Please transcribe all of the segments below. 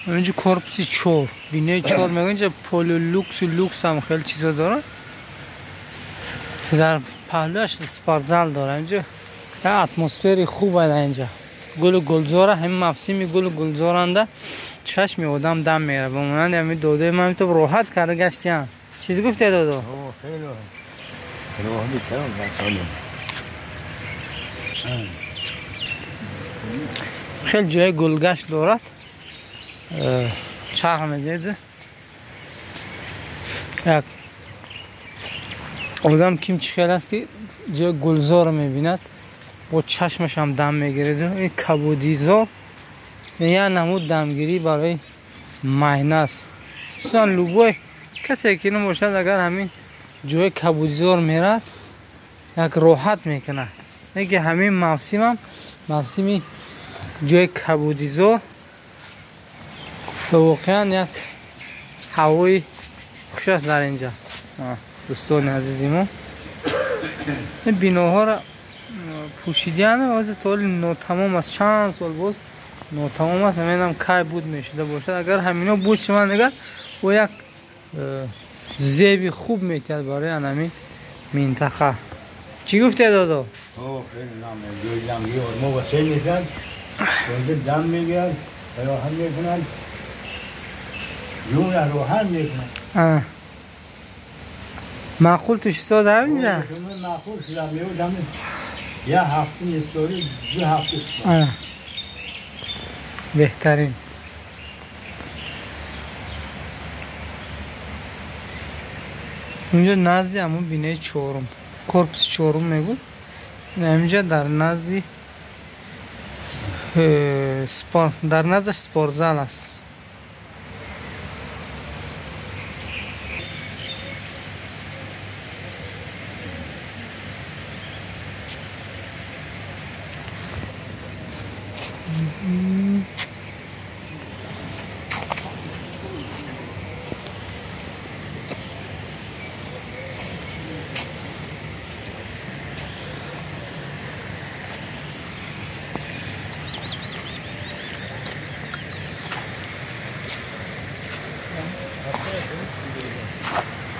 اینجا корпуси 4 бинои 4 мегӯянд. Инҷа полулюксу люкс ҳам хеле чизо дорад. Дар паҳлӯяш спортзал дорад. Инҷа як атмосфери хуб аст. Инҷа гулу гулзора, ҳамин мавсими гулу гулзоранда чашми одам дам меравад. Ба монанди ҳамин додои ман то роҳат карда гаштиям. Чиз гуфте додо? Хеле ҷои гулгашт дорад. Чарх медиҳед. Як одам ким чӣ хел аст ки ҷои гулзорро мебинад, бо чашмаш ҳам дам мегирад. Ин кабудизор як намуд дамгирӣ барои майна аст. Хусусан любой касе ки набошад, агар ҳамин ҷои кабудизор мерад, як роҳат мекунад. Ки ҳамин мавсимам мавсими ҷои кабудизор воқеан як ҳавои хуш аст дар инҷа. Дӯстони азизи мо, ин биноҳоро пӯшидиан ҳозир то ҳоли нотамом аст. Чанд сол боз нотамом аст. Намедонам кай буд мешуда бошад. Агар ҳамино буд шаванд, дигар бо як зеби хуб метиҳад барои ҳамин минтақа. Чӣ гуфте додо? Дам мегирад, роҳат мекунад, ҷон роҳат мекунад. Маъқул тушисод ҳаминҷа? Маъқул шуда меодам. Як ҳафта нестори, 2 ҳафта. Беҳтарин. Инҷо назди ҳамон бинои чорум, корпуси чорум мегӯд. Ҳаминҷа дар назди дар наздаш спортзал аст.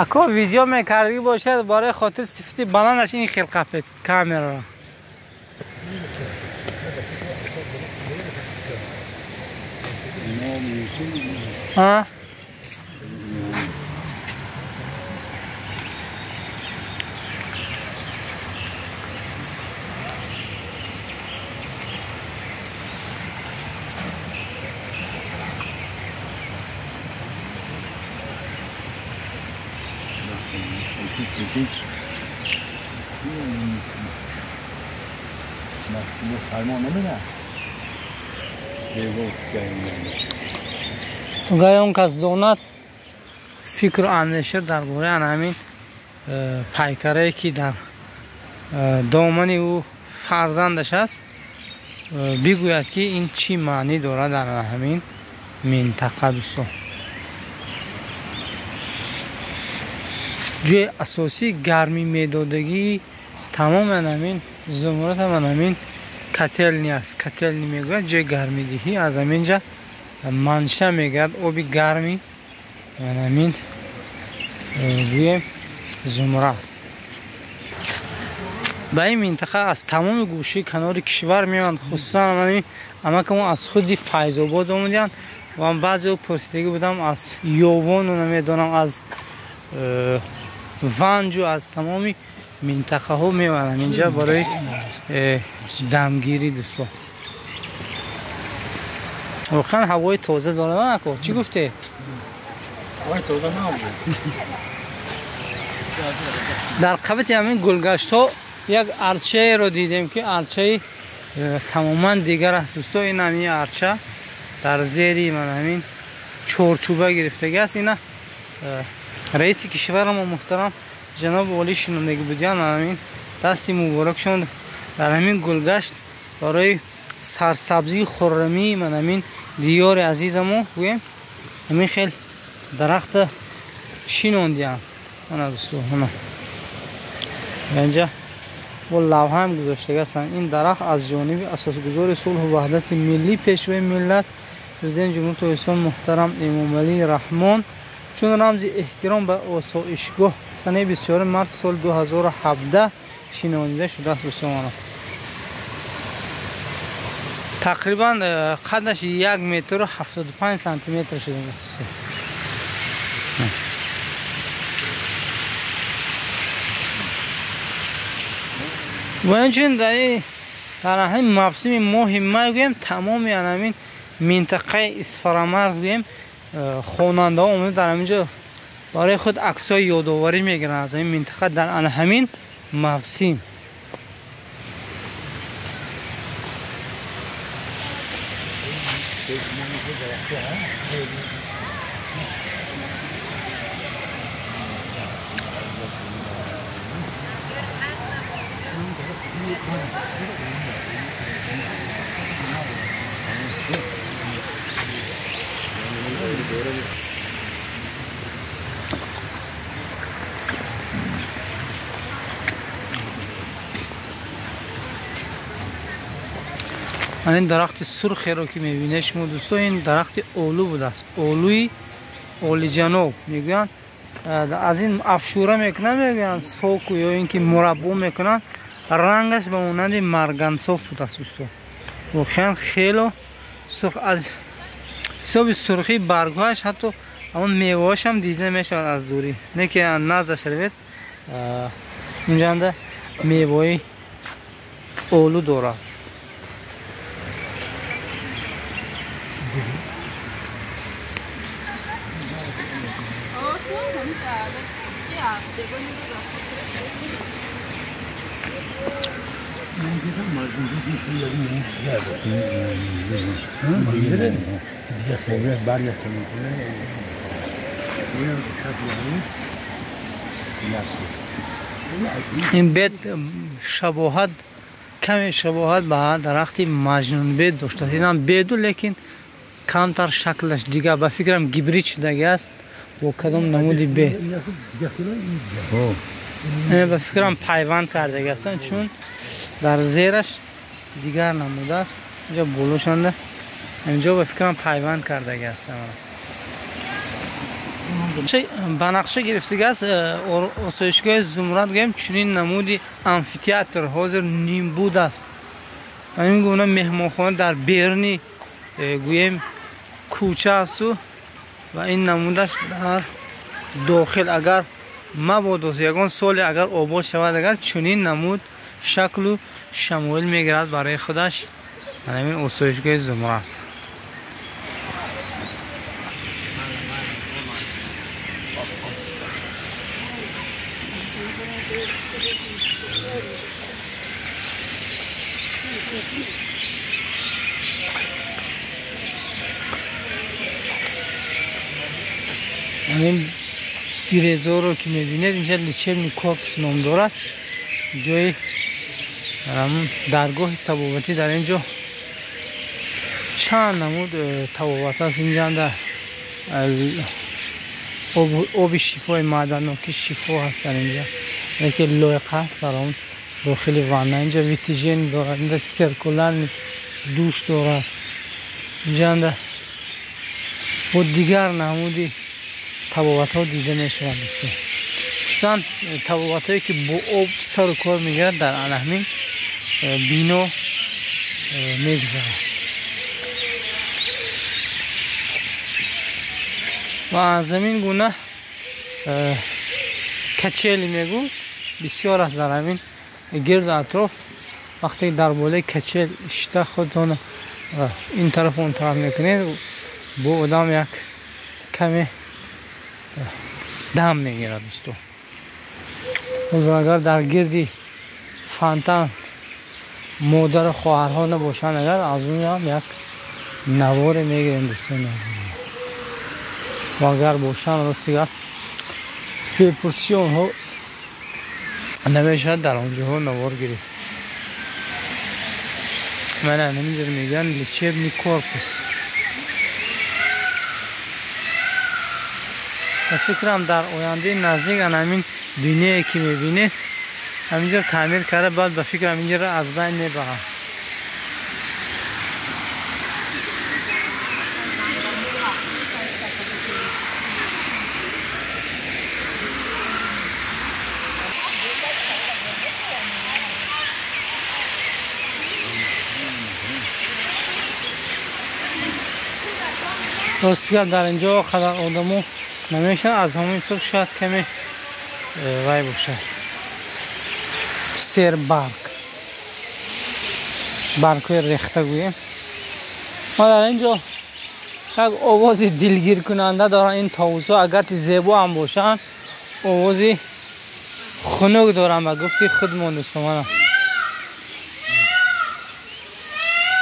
Ако видео мекардӣ бошад, барои хотир сифати баландаш ин хел қапед камераро. А? Гай он кас донад фикру андеша дар бораи ана ҳамин пайкарае ки дар домани ӯ фарзандаш аст, бигӯяд ки ин чӣ маънӣ дорад дар ҳамин минтақа. Дӯстон, ҷои асосии гармӣ медодагии тамоман ҳамин зумрат ҳаман ҳамин котелни аст. Котелни мегӯяд ҷои гармидиҳӣ, аз ҳамин ҷа манша мегирад оби гарми ҳамин гӯем зумрат. Ба ин минтақа аз тамоми гӯшаи канори кишвар меоянд. Хусусан амакамо аз худи Файзобод омадиянд ва баъзео пурсидагӣ будам аз Ёвону намедонам аз Ванҷу аз тамоми минтақаҳо меоянд инҷа барои дамгирӣ. Дӯстон, воқеан ҳавои тоза дорад. Ако чӣ гуфте? Ҳавои тоза набуд. Дар қабати ҳамин гулгаштҳо як арчаеро дидем ки арчаи тамоман дигар аст. Дӯсто, ин ҳамин арча дар зери ман ҳамин чорчӯба гирифтагӣ аст. Ина раиси кишварамо муҳтарам ҷаноби олӣ шинондагӣ будиянд. Ҳамин дасти муборакшон дар ҳамин гулгашт барои сарсабзии хуррамии ман ҳамин диёри азизамо гӯем ҳамин хел дарахта шинондиянд. Ана дӯсто, ана инҷа бо лавҳа ҳам гузоштага ҳастанд. Ин дарахт аз ҷониби асосгузори сулҳу ваҳдати миллӣ, пешвои миллат, президенти Ҷумҳурии Тоҷикистон муҳтарам Эмомалӣ Раҳмон чун рамзи эҳтиром ба осоишгоҳ санаи 24 марти соли 2017 шинонида шудааст. Дӯстон, тақрибан қадаш 1 метру 75 сантиметр шудааст. Ва инчунин дар ҳамин мавсими моҳи май гӯем тамоми ҳамин минтақаи Исфарамарз гӯем хонандаҳо омада дар ҳамин ҷо барои худ аксҳои ёдоварӣ мегиранд аз ҳамин минтақа дар ана ҳамин мавсим. Ин дарахти сурхеро ки мебинед шумо дӯсто, ин дарахти олу будааст. Олуи олиҷаноб мегӯянд. Аз ин афшура мекунанд, мегӯянд соку ё ин ки мураббо мекунанд. Рангаш ба монанди маргансоф будааст дӯсто. Воқеан хело сурх, аз ҳисоби сурхии баргҳояш ҳатто ҳамон меваҳояш ҳам дида мешавад аз дурӣ. Не ки наздаш равед, инҷанда меваи олу дорад. Ин бед шабоҳат, каме шабоҳат ба дарахти маҷнунбед доштааст. Инам беду, лекин камтар шаклаш дигар, ба фикрам гибрид шудаги аст бо кадом намуди бед. Ба фикрам пайванд кардаги ҳастанд, чун дар зераш дигар намудааст. Инҷо болошанда инҷо ба фикрам пайванд кардаги ҳастанд. Ба нақша гирифтагааст осоишгоҳи Зумрад гӯем чунин намуди амфитеатр ҳозир нимбуд аст. Ҳамин гуна меҳмонхона дар беруни гӯем кӯча асту ва ин намудаш дар дохил. Агар мабодо ягон соле агар обод шавад, агар чунин намуд шаклу шамоил мегирад барои худаш ҳамин осоишгоҳи Зумрад. Ҳамин дирезоро ки мебинед, инҷа лечебный корпус ном дорад. Ҷои даргоҳи табобатӣ. Дар ин ҷо чанд намуд табобат аст. Инҷанда оби шифои маъданноки шифо ҳаст дар инҷа, яке лоиқа ҳаст дар он дохили ванна. Инҷа витижен дорад, инҷа циркулярный душ дорад, инҷанда бо дигар намуди табобатҳо дида мешавад дӯстон. Хусусан табобатҳое ки бо об сару кор мегирад дар ана ҳамин бино мегузарад. Ва аз ҳамин гуна качели мегӯ бисёр аст дар ҳамин гирду атроф. Вақте ки дар болои качел шита худтон ин тараф он тараф мекунед, бо одам як каме дам мегирад дӯсто. Ҳозир агар дар гирди фонтан модару хоҳарҳо набошанд, агар аз он ҳам як наворе мегирем дӯстони азиз. Ва агар бошанд, рости гап бепурсии онҳо намешавад дар он ҷоҳо навор гирифт. Мана ҳаминҷо мегӯянд лечебный корпус. Ба фикрам дар ояндаи наздик ана ҳамин бинее ки мебинед ҳаминҷо таъмир карда, баъд ба фикр ҳаминҷоро аз байн мебарам. Ростигар дар инҷо қадар одамо намешаванд, аз ҳамон ҳисоб шояд каме вай бошад. Сербарг, баргҳои рехта гӯем. Ма дар инҷо як овози дилгиркунанда доранд ин товусҳо, агарчи зебо ҳам бошанд, овози хунук доранд ба гуфти худмон дӯстомана.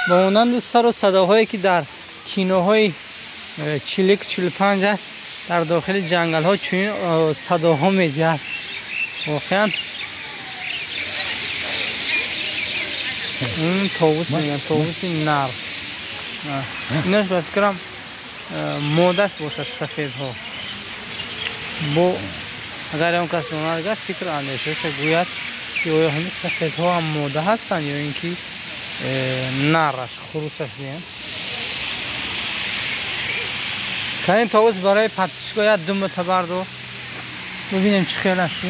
Ба монанди сару садоҳое ки дар киноҳои 41-45 аст, дар дохили ҷангалҳо чунин садоҳо медиҳад. Воқеан ин товус мегӯянд, товуси нар. Инаш ба фикрам модаш бошад, сафедҳо. Бо агар он кас донад, агар фикр андешаша гӯяд ки оё ҳамин сафедҳо ҳам мода ҳастанд ё ин ки нараш, хурусаш гӯям. Кани товус барои подписчикҳо як думбата бардор, бибинем чӣ хел аст.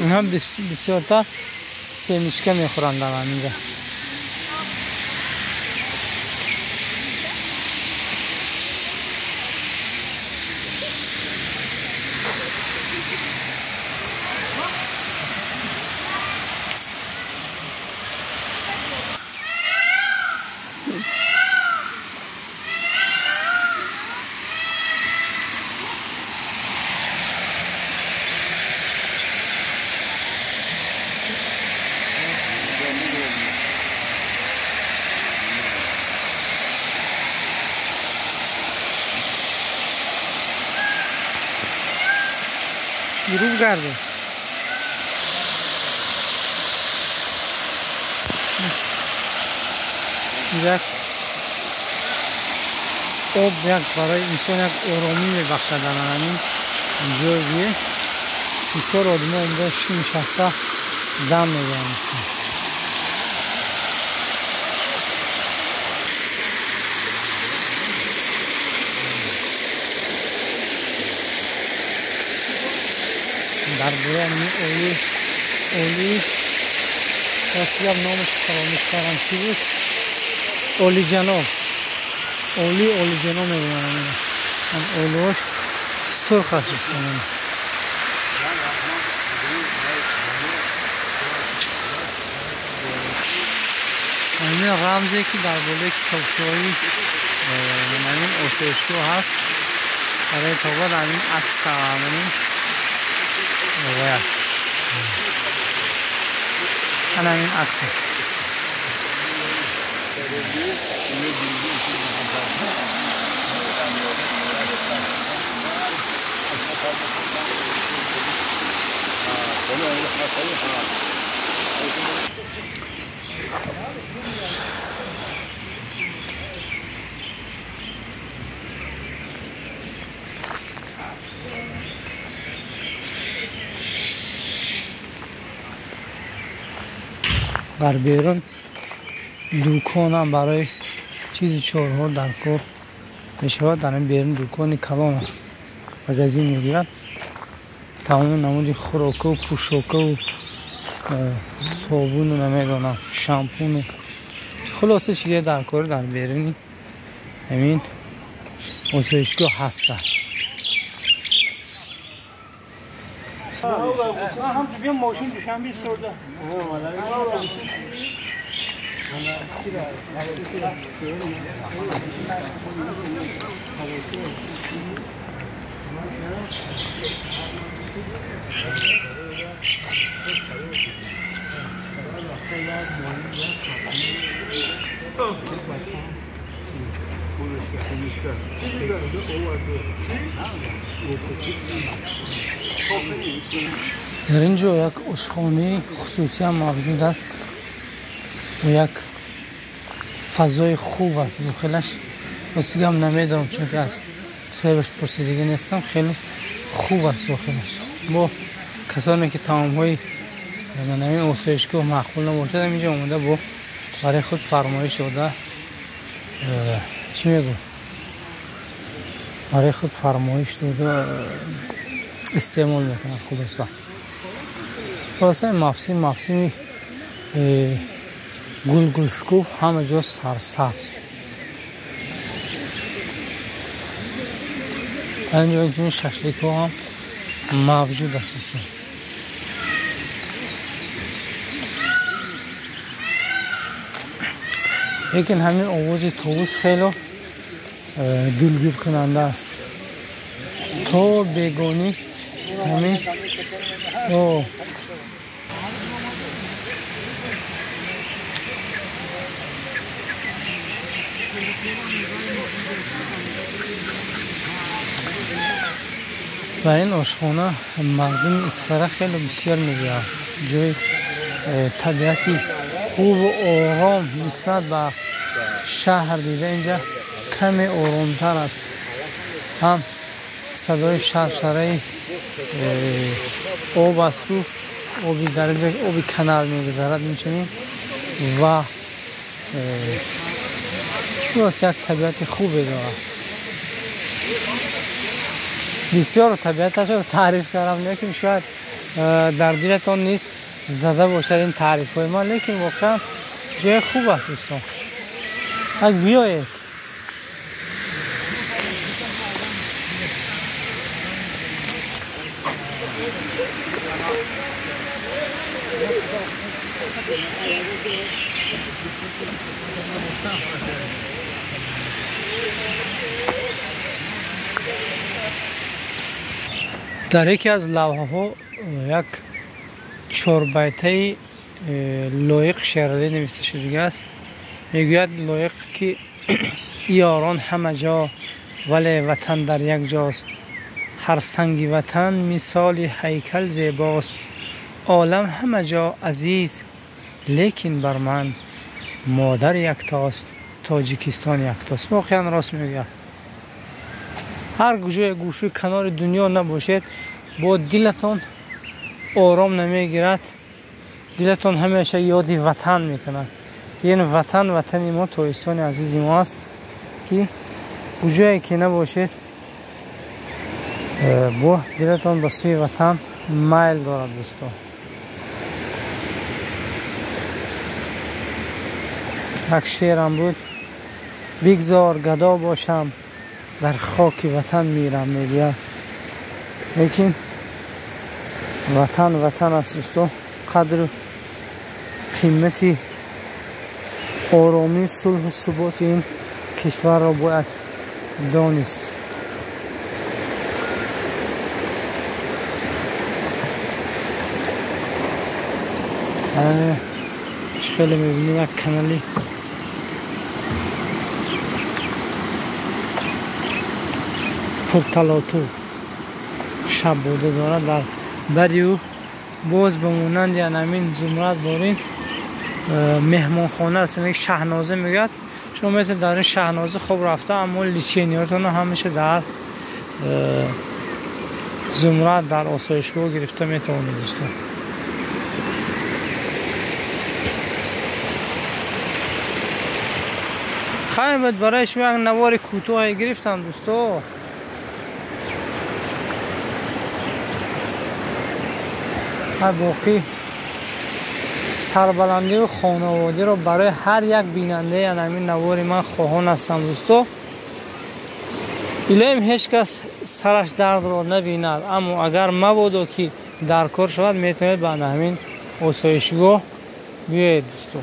Инҳо бисёртар семечка мехӯранд дар ҳаминҷа. Берун гарде. Як об як барои инсон як оромӣ мебахшад. Дар ҳамин ҷойе бисёр одамҳо инҷо нишаста дам мегиранд. Дар бораи ҳамин оли ростигап номаш фаромӯш кардам, чӣ буд? Олиҷаноб, оли олиҷаноб мегӯянд. Олиҳош сурх аст. Ҳамин рамзе ки дар болои китобчаҳои ҳамин осоишгоҳ ҳаст, барои тобат ҳамин акс ҳамин аст. Ҳамин акс. Дар берун дуконам барои чизи чорҳо дар кор мешавад. Дар ин берун дукони калон аст, магазин мегирад, тамоми намуди хӯрокаву пӯшокаву собуну намедонам шампуну хулоса чизе дар кор дар беруни ҳамин осоишгоҳ ҳастанд. Дар ин ҷо як ошхонаи хусусӣ ҳам мавҷуд аст. Як фазои хуб аст дохилаш. Ростигам намедонам, чунки аз соҳибаш пурсидагӣ нестам. Хеле хуб аст дохилаш. Бо касоне ки таомҳои ҳамин осоишгоҳ маъқул набошад, инҷа омода бо барои худ фармоиш дода, чӣ мегӯ, барои худ фармоиш дода истеъмол мекунад. Хулоса, хулоса, мавсим мавсими гулгулшукуф, ҳама ҷо сарсабз. Дар инҷо инчунин шашликҳо ҳам мавҷуд аст. Лекин ҳамин овози товус хело дилгиркунанда аст. То бегонӣ ҳамин ва ин ошхона мардуми Исфара хеле бисёр мегӯянд. Ҷои табиати хубу ором нисбат ба шаҳр дида инҷа каме оромтар аст. Ҳам садои шаршараи об асту оби дар инҷа оби канал мегузарад инчунин ва рост як табиати хубе дорад. Бисёр табиаташро таъриф кардам, лекин шояд дар дилатон низ зада бошад ин таърифҳои ман, лекин воқеан ҷои хуб аст дӯстон. Ак биёед. Дар яке аз лавҳаҳо як чорбайтаи Лоиқ Шералӣ нависта шудагааст. Мегӯяд Лоиқ ки ёрон ҳама ҷо, вале ватан дар як ҷост. Ҳар санги ватан мисоли ҳайкал зебост. Олам ҳама ҷо азиз, лекин бар ман модар яктост, Тоҷикистон яктост. Воқеан рост мегӯяд. Ҳар ҷое гӯшӯи канори дунё набошед, бо дилатон ором намегирад. Дилатон ҳамеша ёди ватан мекунад, ки ин ватан ватани мо, Тоҷикистони азизи мо аст, ки куҷое ки набошед, бо дилатон ба сӯи ватан майл дорад дӯстон. Як шеърам буд: бигзор гадо бошам, дар хоки ватан мирам, мегӯяд. Лекин ватан ватан аст дӯстон. Қадру қимати оромӣ, сулҳу суботи ин кишварро бояд донист. Хеле мебинем як канали пурталоту шаб буда дорад. Дар бари ӯ боз ба монанди анамин зумрад борин меҳмонхона аст, Шаҳноза мегӯяд. Шумо метавонед дар ин Шаҳноза хоб рафта, аммо лечениятонро ҳамеша дар зумрад дар осоишгоҳ гирифта метавонед дӯстон. Хайр буд, барои шумо як навори кӯтоҳе гирифтам дӯсто. Боқӣ сарбаландию хонаводиро барои ҳар як бинандаи ҳамин навори ман хоҳон ҳастам дӯсто. Илоҳим ҳеҷ кас сараш дардро набинад, аммо агар мабодо ки дар кор шавад, метавонед ба ҳамин осоишгоҳ биёед дӯсто.